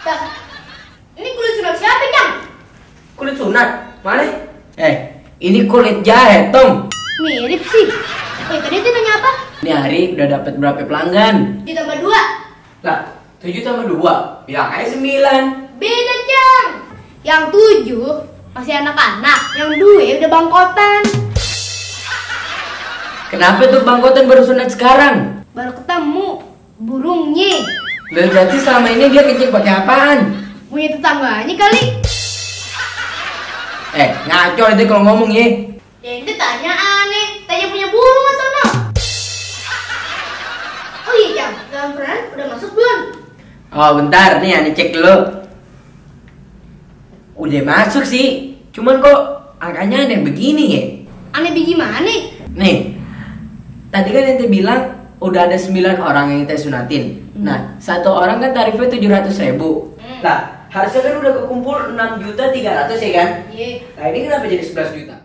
Bang, ini kulit sunat siapa, Cang? Kulit sunat? Mana? Ini kulit jahe, Tom. Mirip sih. Tadi itu nanya apa? Ini hari udah dapat berapa pelanggan? Ditambah 2. Lah, 7 tambah 2. Bilang aja 9. Beda, Cang. Yang 7 masih anak-anak, yang 2 udah bangkotan. Kenapa tuh bangkotan baru sunat sekarang? Baru ketemu burungnya. Berarti selama ini dia kencing pakai apaan? Punya tetangganya kali. Ngaco itu kalau ngomong ya. Ya itu tanya aneh, tanya punya burung mas Sono. Oh iya Cang, dalam peran udah masuk belum? Oh bentar, nih Ani cek dulu. Udah masuk sih, cuman kok angkanya ada yang begini ya? Aneh bagaimana? Nih, tadi kan ente bilang udah ada 9 orang yang kita sunatin. Nah, satu orang kan tarifnya 700.000. Nah, harusnya kan udah kekumpul 6.300.000 ya kan? Iya. Nah ini kenapa jadi 11 juta?